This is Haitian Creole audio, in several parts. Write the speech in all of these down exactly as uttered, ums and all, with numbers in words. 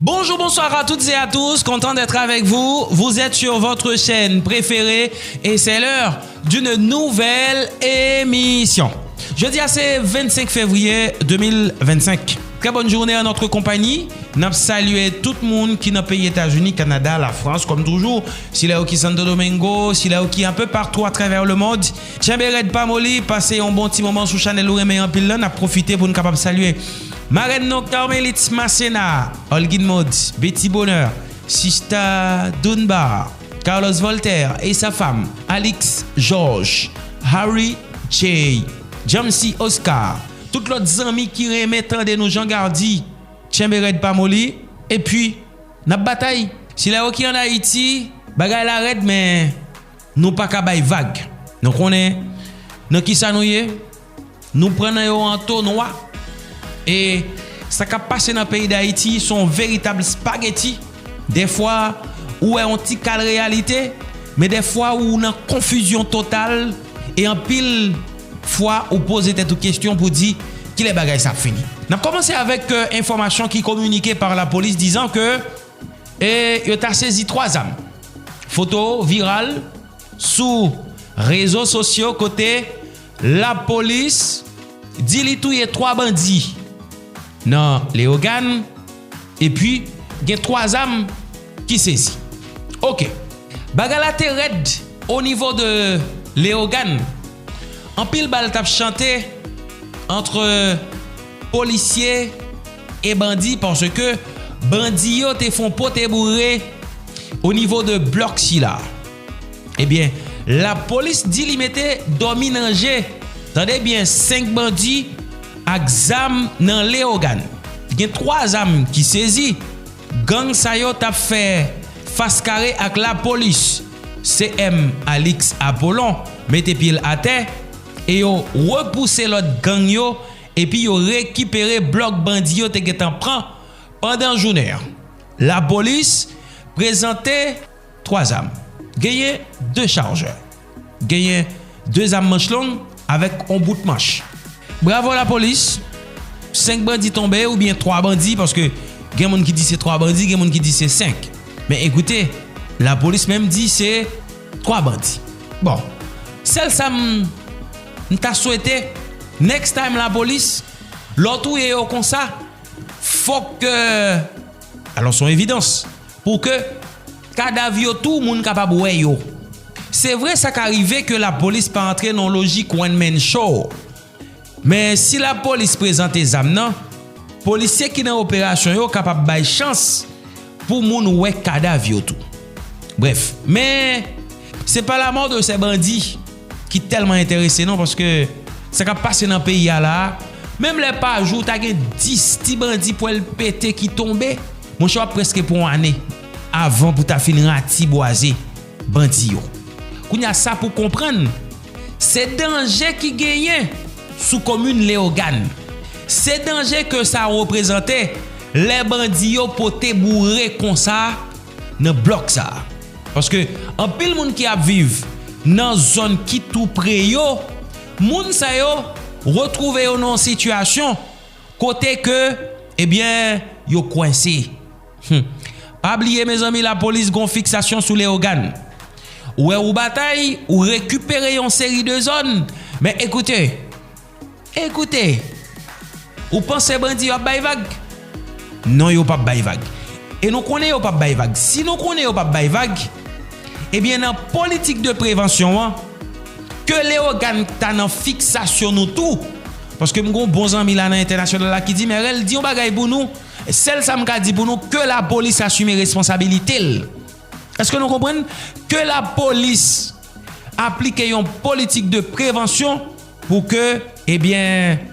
Bonjour, bonsoir à toutes et à tous, content d'être avec vous. Vous êtes sur votre chaîne préférée et c'est l'heure d'une nouvelle émission. Jeudi à ce vingt-cinq février deux mille vingt-cinq. Très bonne journée en notre compagnie. N ap salye tout moun ki nan peyi Etazini, Kanada, Lafrans, kòm toujou. Sila yo ki Santo Domingo, sila yo ki un peu partout à travers le monde. Tchenbe rèd pa moli, pase yon bon ti moman sou chanèl ou renmen anpil lan. N ap pwofite pou n kapab salye marèn nou Carmelite Macena, Olguin Maud, Betty Bonheur, Sista Dunbar, Carlos Voltaire et sa femme, Alix Georges, Harry J, Jamsi Oscar, tout lòt zanmi ki renmen tande nou Jean Gardy, tchenbe rèd pa moli, epi n ap batay. Sila yo ki ann Ayiti, bagay la rèd, men nou pa ka bay vag. Nou konnen nan kisa nou ye? Nou pran nan yo an to nwa. E sa k ap pase nan peyi Dayiti se yon veritab spageti. Dèfwa, ou wè yon ti kal reyalite, men dèfwa ou nan konfizyon total e anpil fwa ou poze tèt ou kesyon pou di kilè bagay sa ap fini. N ap kòmanse avèk euh, enfòmasyon ki kominike pa lapolis dizan ke e yo ta sezi twa zam. Foto viral sou rezo sosyo kote lapolis di li touye twa bandi nan Leyogàn, epi gen twa zam ki sezi. Ok, bagay la te rèd o nivo de Leyogàn. Anpil bal t ap chante ant polisye e bandi, paske bandi yo te fè yon pote boure o nivo de blòk sila. Ebyen, lapolis di li mete dòmi nan je. Tande byen, senk bandi ak zam nan Leyogàn. Gen twa zam ki sezi. Gang sa yo t ap fè fas kare ak lapolis. C M Alix Apollon mete pye l atè e yo repouse lòt gang yo, epi yo rekipere blòk bandi yo te gentan pran pandan jounen an. Lapolis prezante twa zam. Genyen de chajè. Genyen de zam manch long avèk yon bout manch. Bravo lapolis! Senk bandi tonbe oubyen twa bandi, paske gen moun ki di se twa bandi, gen moun ki di se senk. Men ekoute, lapolis menm di se twa bandi. Bon, sèl sa m, m ta swete, next time lapolis, lè w touye yo konsa, fòk, euh, alò se yon evidans, pou ke kadav yo tou moun kapab wè yo. Se vre sa ka rive ke lapolis pa antre nan lojik one man show. Men si lapolis prezante zam nan, polisye ki nan operasyon yo kapab bay chans pou moun wè kadav yo tou. Bref, men se pa la mort de ces bandits ki tèlman enterese non, paske sa k ap pase nan peyi a la a, menm lè pa jou ta gen dis ti bandi pwèl pete ki tonbe, monchè, w ap prèske pran yon ane avan pou ta fin ratibwaze bandi yo. Kounye a sa pou konprann, se danje ki genyen sou komin Leyogàn. Se danje ke sa reprezante lè bandi yo pote boure konsa nan blòk sa a. Paske anpil moun ki ap viv nan zòn ki tou pre yo, moun sa yo retwouve yo nan yon sitiyasyon kote ke, ebyen, yo kwense. Hmm. Pa bliye, mezanmi, lapolis gon fiksasyon sou Leyogàn. Ou wè ou batay, ou rekipere yon seri de zòn. Men ekoute, ekoute, ou panse bandi yo ap bay vag? Non, yo p ap bay vag. E nou konnen yo p ap bay vag. Si nou konnen yo p ap bay vag, ebyen, nan politik de prevansyon an, ke Leyogàn ta nan fiksasyon nou tou, paske m gon bon zanmi la nan entènasyonal la ki di, Merel, di yon bagay pou nou, sèl sa m ka di pou nou, ke lapolis asime responsabilite l. Èske nou konprann? Ke lapolis aplike yon politik de prevansyon pou ke, ebyen,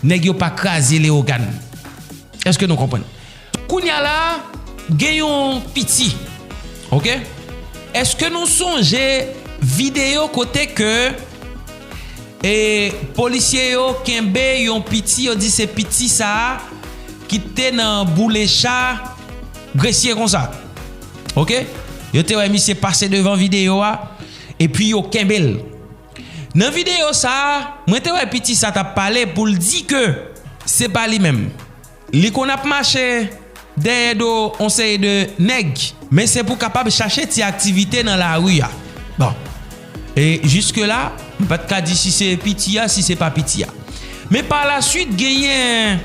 nèg yo pa kraze Leyogàn. Èske nou konprann? Kounye a la, gen yon piti. Ok? Èske nou sonje videyo kote ke e polisye yo kenbe yon piti, yo di se piti sa a ki te nan boule cha Gresye konsa? Ok? Yo te wè misye pase devan videyo a, epi yo kenbe l. Nan videyo sa a, mwen te wè piti sa t ap pale pou l di ke se pa li menm. Li konn ap mache dèyè do on seri de nèg, men se pou kapab chache ti aktivite nan lari a. Bon. E jiske la, m pa t ka di si se piti a, si se pa piti a. Men pa la swit, genyen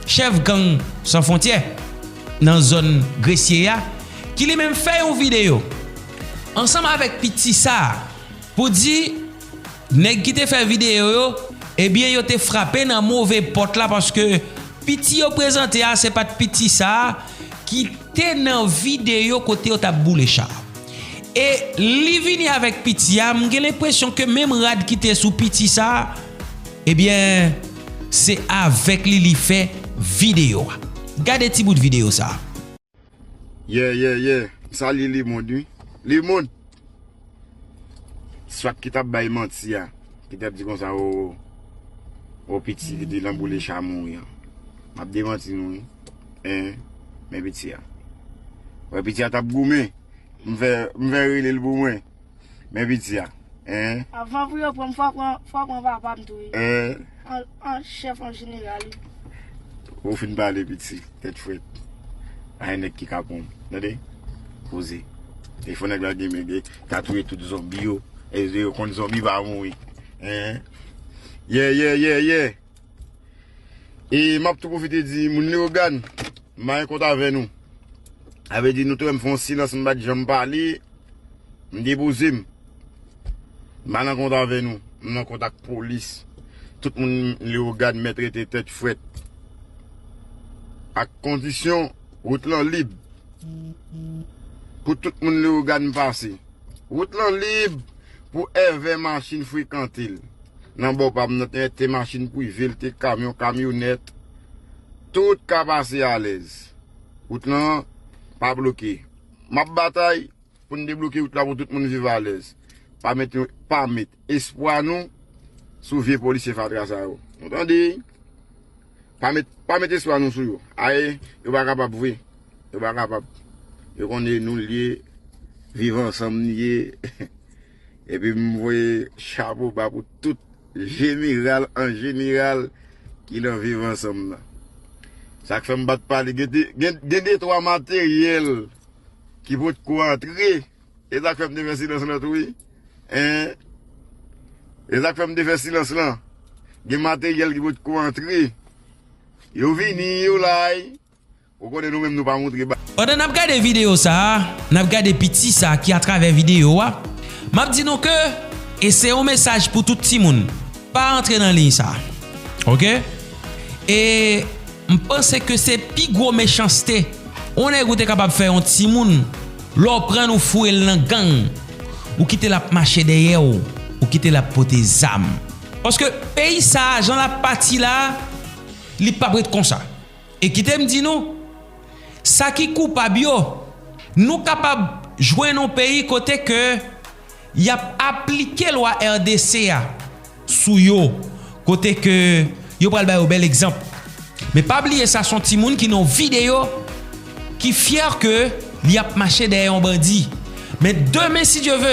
chèf gang San Fwontyè nan zòn Gresye a, ki li menm fè yon videyo ansanm avèk piti sa a pou di nèg ki te fè videyo yo, ebyen, yo te frape nan move pòt la, paske piti yo prezante a, se pa t piti sa a ki te nan videyo kote yo t ap boule cha. E li vini avèk piti a, m gen lenpresyon ke menm rad ki te sou piti sa a, ebyen, se avèk li li fè videyo a. Gade ti bout videyo sa a. Yeah, yeah, yeah. M salye lemonn, wi. Lemonn! Swat ki t ap bay manti a, ki t ap di konsa, o, o piti ki te nan boule cha mouri an. M ap demanti nou, wi. En, men piti a. Wè piti a t ap goumen. M fè, m fè rele l pou mwen. Men piti a. En. Avan pou yo pran m, fò pran, fò pran papa m tou, wi. En. An, an chèf, an jeneral, wi. Ou fin pale piti, tèt frèt. Pa gen nèg ki ka pran w. Tande? Poze. E fò nèg la gen men, gen tatouye tout zonbi yo. E yo konn zonbi pa mouri. En. Yeah, yeah, yeah, yeah. E m ap tou pwofite di moun Leyogàn, m pa gen kont avè nou. Sa vle di nou te wè m fè yon silans, m pa t janm pale, m depoze m. M pa nan kont avè nou, m nan kont ak polis. Tout moun Leyogàn mèt rete tèt frèt. Ak kondisyon, wout lan lib. Pou tout moun Leyogàn pase. Wout lan lib pou èvè machin frekante l. Nan bò pa m nan te, te machin prive, l te kamyon, kamyonèt. Tout ka pase alèz. Wout lan pa bloke. M ap batay pou n debloke wout la pou tout moun viv alèz. Pa met, pa met espwa nou sou vye polisye fatra sa yo. Nou tande? Pa met, pa met espwa nou sou yo. Aye, yo pa kapab vre. Yo pa kapab. Yo konnen nou l ye, viv ansanm n ye. Epi m voye chapo ba pou tout jeneral an jeneral ki nan viv ansanm nan. Sa k fè m pa t pale, gen de, gen, gen de twa materyèl ki potko antre. E sa k fè m te fè silans lan tou wi. En. E sa k fè m te fè silans lan. Gen materyèl ki potko antre. Yo vini, yo la. Ou konnen nou menm nou pa montre ba. Pandan n ap gade videyo sa a, n ap gade piti sa a ki atravè videyo a, m ap di nou ke, e se yon mesaj pou tout timoun, pa antre nan liy sa a. Oke? E m panse ke se pi gwo mechanste yon nèg ou te kapab fè yon timoun, lè w pran l ou foure l nan gang, ou kite l ap mache dèyè w, ou kite l ap pote zam. Paske peyi sa a, jan l ap pati la a, li p ap ret konsa. E kite m di nou, sa ki koupab yo, nou kapab jwenn yon peyi kote ke y ap aplike lwa R D C a sou yo, kote ke yo pral ba yo bèl egzanp. Men pa bliye sa se yon timoun ki nan yon videyo ki fyè ke li ap mache dèyè yon bandi. Men demen si Dye ve,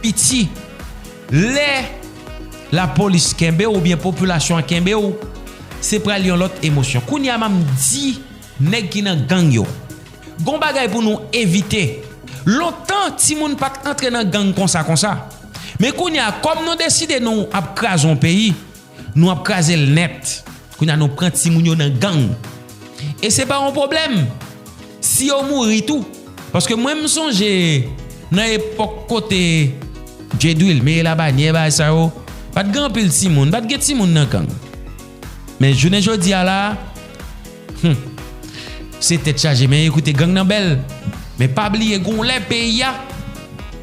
piti, lè lapolis kenbe w oubyen popilasyon an kenbe w, se pral yon lòt emosyon. Kounye a m ap di nèg ki nan gang yo, gon bagay pou nou evite. Lontan timoun pa t antre nan gang konsa konsa. Men kounye a kòm nou deside nou ap kraze yon peyi, nou ap kraze l nèt. Kounye a nou pran timoun yo nan gang. E se pa yon pwoblèm si yo mouri tou. Paske mwen m sonje nan epòk kote Djedwil, Meye Labanyè, bagay sa yo, pa t gen anpil timoun, pa t gen timoun nan gang. Men jounen jodi a la, hmm, se tèt chaje. Men ekoute, gang nan bèl. Men pa bliye, gon lè peyi a,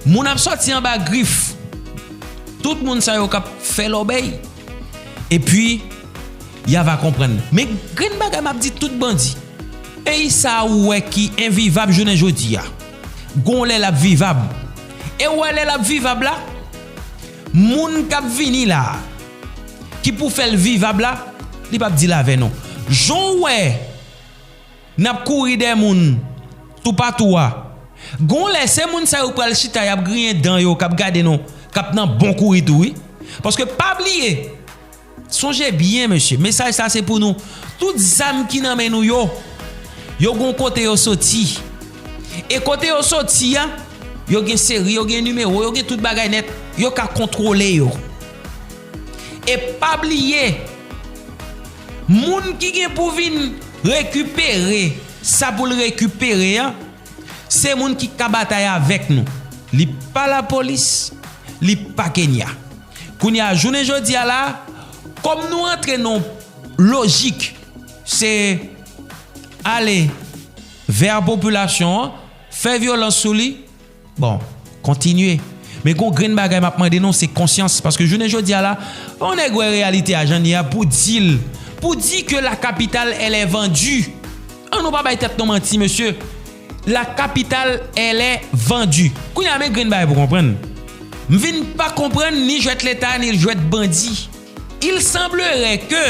moun ap sòti anba grif tout moun sa yo k ap fè lòbèy. Epi, y a va konprann. Men grenn bagay m ap di tout bandi. Peyi sa a ou wè ki envivab jounen jodi a, gon lè l ap vivab. E ou wè lè l ap vivab la, moun k ap vini la a, ki pou fè l vivab la, li p ap deal avè nou. Jan w wè n ap kouri dèyè moun toupatou a, gon lè se moun sa yo k pral chita, y ap griyen dan yo, k ap gade nou, k ap nan bon kouri tou wi. Paske pa bliye, sonje byen mesye, mesaj sa se pou nou. Tout zam ki nan men nou yo, Yo gon kote yo soti. E kote yo soti a, yo gen seri, yo gen nimewo, yo gen tout bagay nèt. Yo ka kontwole yo. E pa bliye, moun ki gen pou vin rekipere sa pou l rekipere a, se moun ki ka batay avèk nou. Li pa lapolis, li pa Kenya. Kounye a, jounen jodi a la, kòm nou antre nan lojik, se ale vè popilasyon an, fè vyolans sou li, bon, kontinye. Men gon grenn bagay m ap mande nou, se konsyans. Paske jounen jodi a la, yon nèg wè reyalite a jan l ye a pou di l, pou di ke la capitale, elle est vendue. An nou pa bay tèt nou manti, mesye. La capitale, elle est vendue. Kounye a, men grenn bagay pou konprann. M vin pa konprann ni jwèt Leta, ni jwèt bandi. Il semblerait que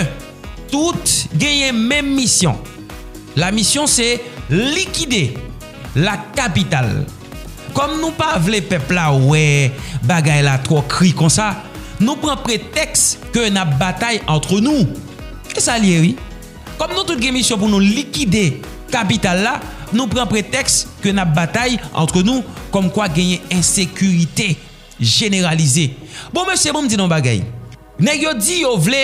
tout genyen menm misyon. La misyon se likide la capitale. Kòm nou pa vle pèp la wè bagay la twò kri konsa, nou pran pretèks ke n ap batay antre nou. E sa l ye, wi. Kòm nou tout gen misyon pou nou likide kapital la, nou pran pretèks ke n ap batay antre nou, kòmkwa genyen ensekirite jeneralize. Bon, mesye, ban m di nou yon bagay. Nèg yo di yo vle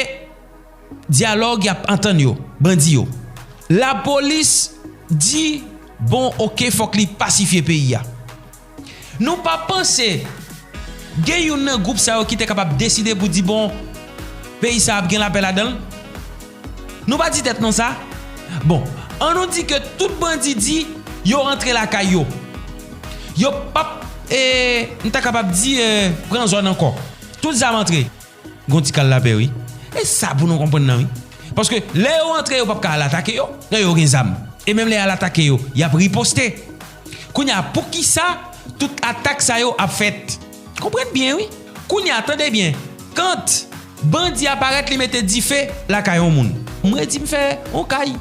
dyalòg, y ap antann yo, bandi yo. Lapolis di, bon, oke, fòk li pasifye peyi a. Nou pa panse gen youn nan gwoup sa yo ki te kapab deside pou di, bon, peyi sa ap gen lapè ladan l? Nou pa di tèt nou sa? Bon, an nou di ke tout bandi di yo rantre lakay yo. Yo p ap, e, m ta kapab di, e, pran zòn ankò. Tout zam antre. Gon ti kal lapè, wi. E sa pou nou konprann nan, wi. Paske lè yo antre, yo p ap ka al atake yo. Lè yo gen zam. E menm lè y al atake yo, y ap riposte. Kounye a, poukisa tout atak sa yo ap fèt? Konprann byen, wi. Kounye a, tande byen. Kant bandi a parèt, li mete dife lakay yon moun. M redi m fè yon kay.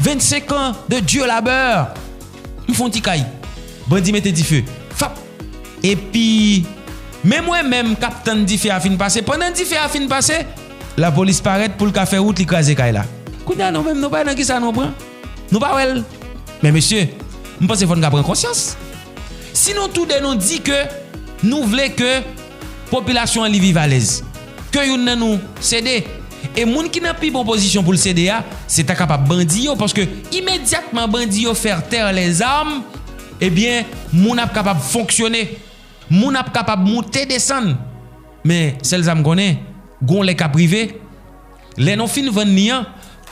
Vennsenk an de dur labeur. M fè yon ti kay. Bandi mete dife. Fap. Epi, men mwen menm k ap tann dife a fin pase. Pandan dife a fin pase, lapolis parèt pou l ka fè wout, li kraze kay la. Kounye a, nou menm, nou pa nan kisa nou pran? Nou pa wè l. Men mesye, m panse fò n ka pran konsyans. Si nou toude nou di ke nou vle ke popilasyon an li viv alèz, ke youn nan nou sede, e moun ki nan pi bon pozisyon pou l sede a, se ta kapab bandi yo, paske imedyatman bandi yo fè tè lèzam, ebyen, moun ap kapab fonksyone, moun ap kapab moute desann. Men, sèl sa m konnen, gon lè k ap rive, lè nou fin vann li an,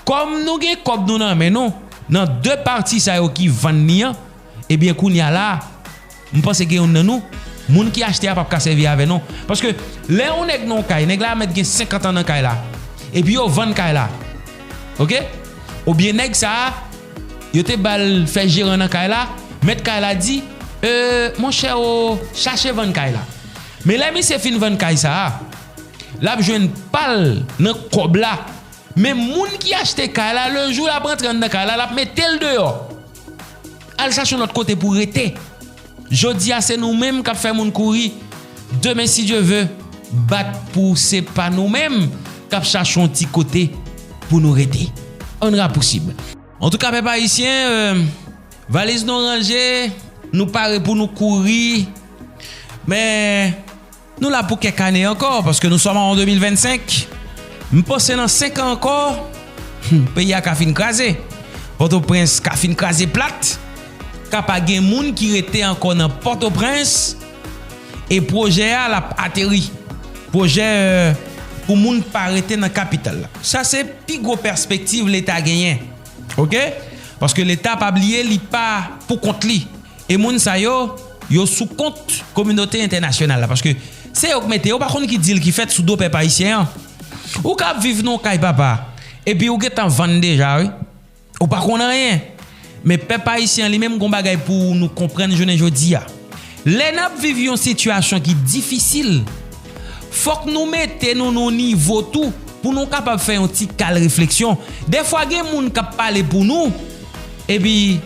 kòm nou gen kòb nou nan men nou, nan de pati sa yo ki vann li an, ebyen, kounye a la, m panse gen youn nan nou, moun ki achte a p ap ka sèvi avè nou. Paske lè yon nèg nan yon kay, nèg la mèt gen senkant an nan kay la, epi yo vann kay la, oke? Oubyen nèg sa a, yo te ba l fè jeran nan kay la, mèt kay la di, e, monchè, o, chache vann kay la. Men lè misye fin vann kay sa a, l ap jwenn pa l nan kòb la. Men moun ki achte kay la, le jou l ap rantre anndan kay la, l ap mete l deyò. Al chache yon lòt kote pou rete. Jodi a, se nou menm k ap fè moun kouri. Demen, si Dye ve, bat pou se pa nou menm k ap chache yon ti kote pou nou rete. Ann rapousib. Antouka, pèp ayisyen, e, valiz nou ranje, nou pare pou nou kouri. Men, nou la pou kèk ane ankò, paske nou sòm an de mil vennsenk. M panse nan senk an ankò, hmm, peyi a ka fin kraze. Pòtoprens ka fin kraze plat. Ka pa gen moun ki rete ankò nan Pòtoprens. E pwojè a, l ap ateri. Pwojè, e, pou moun pa rete nan kapital la. Sa se pi gwo pèspektiv Leta genyen. Oke? Paske Leta, pa bliye, li pa pou kont li. E moun sa yo, yo sou kont kominote entènasyonal la. Paske se yo k mete, yo pa konn ki dil ki fèt sou do pèp ayisyen an. Ou ka ap viv nan yon kay papa, epi ou gentan vann deja, wi. Ou pa konn anyen. Men pèp ayisyen an li menm gon bagay pou nou konprann jounen jodi a. Lè n ap viv yon sitiyasyon ki difisil, fòk nou mete nou nan yon nivo tou pou nou kapab fè yon ti kal refleksyon. Dèfwa gen moun k ap pale pou nou, epi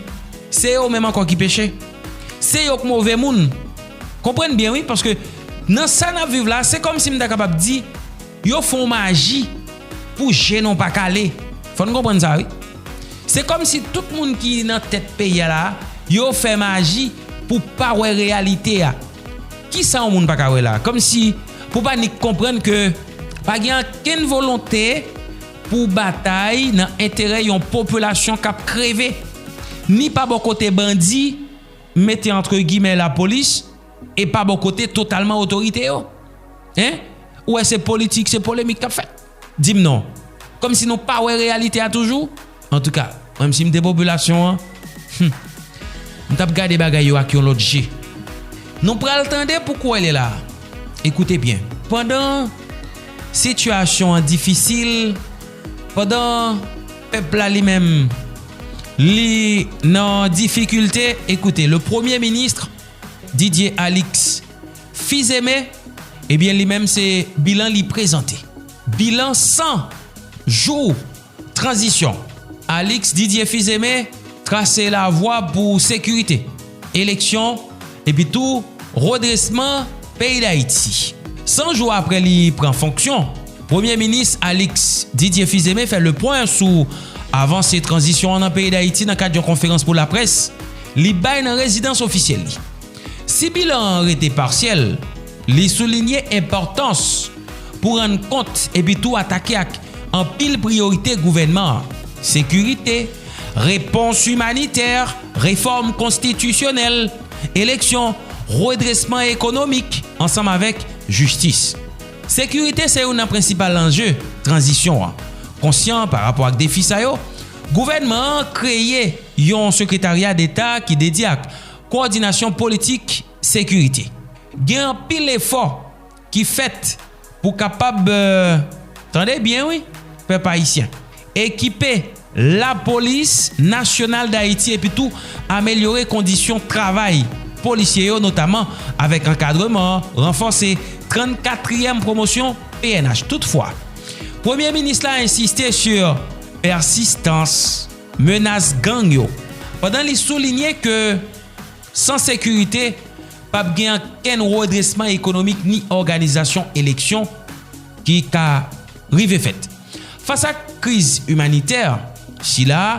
se yo menm ankò ki peche. Se yo k move moun. Konprann byen, wi, paske nan sa n ap viv la, se kòmsi m ta kapab di, yo fè yon maji pou je nou pa kale. Fò n konprann sa, wi. Se kòmsi tout moun ki nan tèt peyi a la, yo fè maji pou pa wè reyalite a. Kisa yon moun pa ka wè la? Kòmsi pou pa nik konprann ke pa gen ankenn volonte pou batay nan enterè yon popilasyon k ap kreve, ni pa bò kote bandi, m mete antre gimè lapolis, e pa bò kote totalman otorite yo. Hein? Ou wè se politik, se polemik k ap fèt? Di m non. Kòmsi nou pa wè reyalite a toujou? Antouka, mwen menm si m te popilasyon an, hmm, m t ap gade bagay yo ak yon lòt je. Nou pral tande pou kwè l la. Ekoute byen. Pandan sitiyasyon an difisil, pandan pèp la li menm li nan difikilte, ekoute, le premye minis Didier Alix Fils-Aimé, ebyen li menm se bilan li prezante. Bilan san jou tranzisyon. Alix Didier Fils-Aimé trase lavwa pou sekirite, eleksyon, epi tou redresman peyi Dayiti. San jou apre li pran fonksyon, Premye Minis Alix Didier Fils-Aimé fè le pwen sou avanse tranzisyon an nan peyi Dayiti nan kad yon konferans pou laprès li bay nan rezidans ofisyèl li. Si bilan an rete pasyèl, li soulinye enpòtans pou rann kont epi tou atake ak anpil priyorite gouvènman an: sekirite, repons imanitè, refòm konstitisyonèl, eleksyon, redresman ekonomik, ansanm avèk jistis. Sekirite se youn nan prensipal anje tranzisyon an. Konsyan pa rapò ak defi sa yo, gouvènman an kreye yon sekretarya deta ki dedye ak kowòdinasyon politik sekirite. Gen anpil efò ki fèt pou kapab, euh, tande byen wi, pèp ayisyen, ekipe Lapolis Nasyonal Dayiti epi tou amelyore kondisyon travay polisye yo, notaman avèk ankadreman, ranfòse trannkatriyèm pwomosyon P N H. Toutfwa, Premye Minis la ensiste sou pèsistans menas gang yo, pandan li soulinye ke san sekirite, p ap gen ankenn redresman ekonomik ni òganizasyon eleksyon ki ka rive fèt. Fas ak kriz imanitè sila a,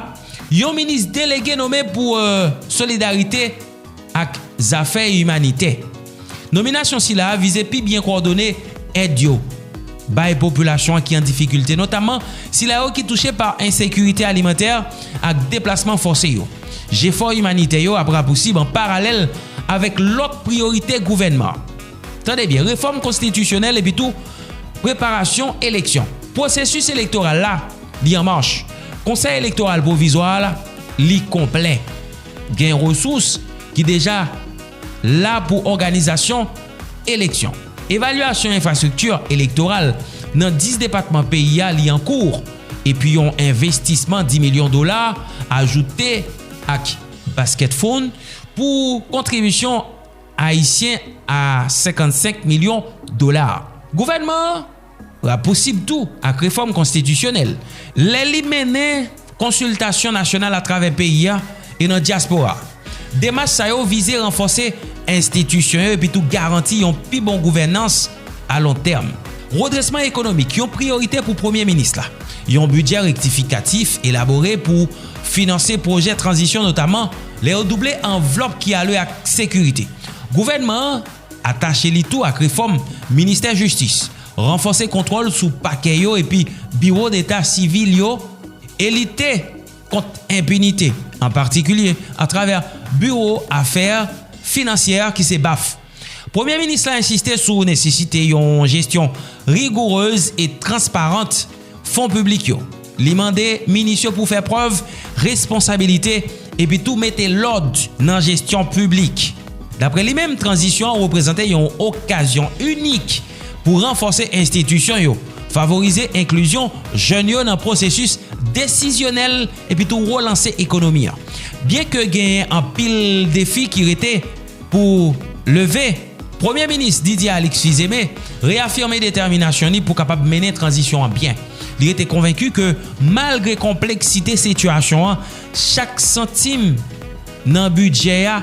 yon minis delege nome pou, euh, solidarite ak zafè imanitè. Nominasyon sila a vize pi byen kowòdone èd yo bay popilasyon an ki an difikilte, notaman sila yo ki touche pa ensekirite alimantè ak deplasman fòse yo. Jefò imanitè yo ap rapousib an paralèl avèk lòt priyorite gouvènman an. Tande byen, refòm konstitisyonèl epi tou preparasyon eleksyon. Pwosesis elektoral la, li an mach. Konsèy elektoral pwovizwa a la, li konplè. Gen resous ki deja la pou òganizasyon eleksyon. Evalyasyon enfrastrikti elektoral nan dis depatman peyi a, li an kou, epi yon envestisman dis milyon dola ajoute ak Basket Fund pou kontribisyon ayisyen a senkannsenk milyon dola. Gouvènman an rapousib tou ak refòm konstitisyonèl lè li mennen konsiltasyon nasyonal atravè peyi a e nan dyaspora. Demach sa yo vize ranfòse enstitisyon yo epi tou garanti yon pi bon gouvènans a lon tèm. Redresman ekonomik, yon priyorite pou Premye Minis la. Yon bidjè rektifikatif elabore pou finanse pwojè tranzisyon, notaman lè yo double anvlòp ki ale ak sekirite. Gouvènman an atache li tou ak refòm Ministè Jistis, ranfòse kontwòl sou pakè yo epi biwo deta sivil yo, e lite kont enpinite, an patikilye atravè Biwo Afè Finansyè ki se baf. Premye Minis la ensiste sou nesesite yon jesyon rigourez e transparant fon piblik yo. Li mande minis yo pou fè prèv responsabilite epi tou mete lòd nan jesyon piblik. Daprè li menm, tranzisyon an reprezante yon okazyon inik pou ranfòse enstitisyon yo, favorize enklizyon jèn yo nan pwosesis desizyonèl epi tou relanse ekonomi an. Byenke genyen anpil defi ki rete pou leve, Premye Minis Didier Alix Fils-Aimé reyafime detèminasyon li pou kapab mennen tranzisyon an byen. Li rete konvenki ke malgre konpleksite sitiyasyon an, chak santim nan bidjè a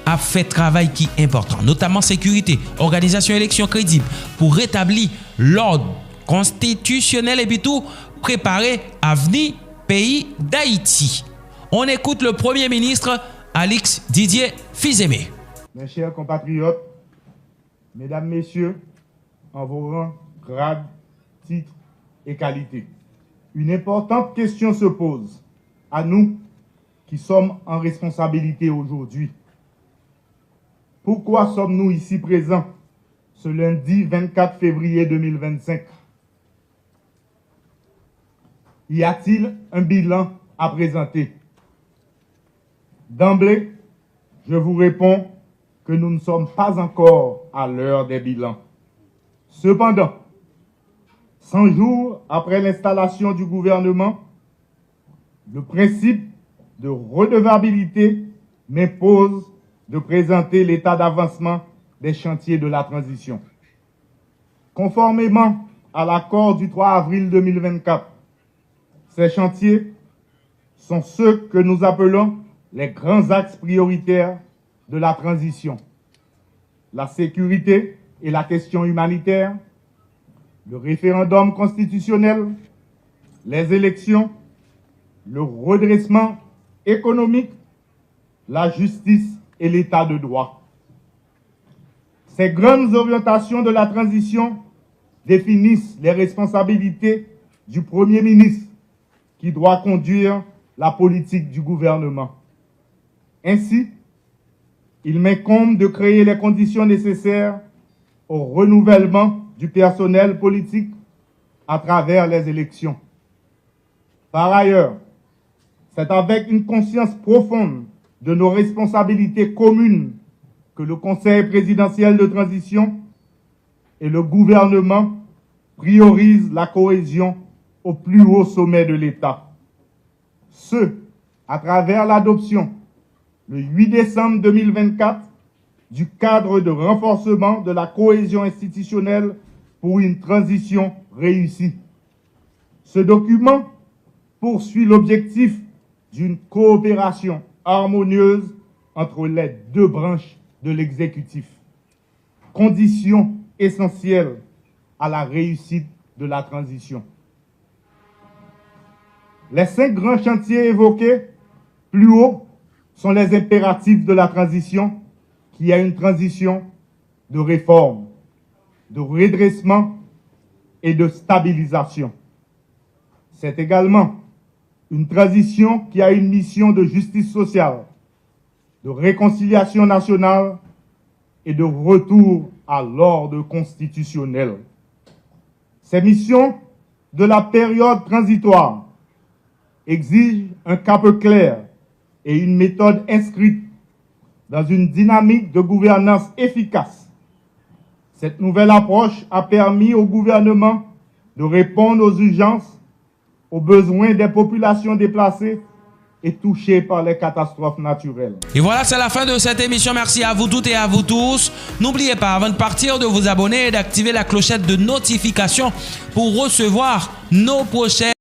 ap fè travay ki enpòtan, notaman sekirite, òganizasyon eleksyon kredib pou retabli lòd konstitisyonèl epi tou prepare avni pays d'Haïti. On écoute le Premier ministre, Alix Didier Fils-Aimé. Mes chers compatriotes, mesdames, messieurs, en vos rangs, grades, titres et qualités, une importante question se pose à nous qui sommes en responsabilité aujourd'hui. Pourquoi sommes-nous ici présents ce lundi vingt-quatre février deux mille vingt-cinq? Y a-t-il un bilan à présenter? D'emblée, je vous réponds que nous ne sommes pas encore à l'heure des bilans. Cependant, cent jours après l'installation du gouvernement, le principe de redevabilité m'impose de présenter l'état d'avancement des chantiers de la transition. Conformément à l'accord du trois avril deux mille vingt-quatre, ces chantiers sont ceux que nous appelons les grands axes prioritaires de la transition: la sécurité et la question humanitaire, le référendum constitutionnel, les élections, le redressement économique, la justice et l'état de droit. Ces grandes orientations de la transition définissent les responsabilités du Premier ministre qui doit conduire la politique du gouvernement. Ainsi, il m'incombe de créer les conditions nécessaires au renouvellement du personnel politique à travers les élections. Par ailleurs, c'est avec une conscience profonde de nos responsabilités communes que le Conseil présidentiel de transition et le gouvernement priorisent la cohésion au plus haut sommet de l'État. Ce, à travers l'adoption, le huit décembre deux mille vingt-quatre, du cadre de renforcement de la cohésion institutionnelle pour une transition réussie. Ce document poursuit l'objectif d'une coopération harmonieuse entre les deux branches de l'exécutif, condition essentielle à la réussite de la transition. Les cinq grands chantiers évoqués plus haut sont les impératifs de la transition, qui est une transition de réforme, de redressement et de stabilisation. C'est également une transition qui a une mission de justice sociale, de réconciliation nationale et de retour à l'ordre constitutionnel. Ces missions de la période transitoire exigent un cap clair et une méthode inscrite dans une dynamique de gouvernance efficace. Cette nouvelle approche a permis au gouvernement de répondre aux urgences, aux besoins des populations déplacées et touchées par les catastrophes naturelles. Et voilà, c'est la fin de cette émission. Merci à vous toutes et à vous tous. N'oubliez pas, avant de partir, de vous abonner et d'activer la clochette de notification pour recevoir nos prochaines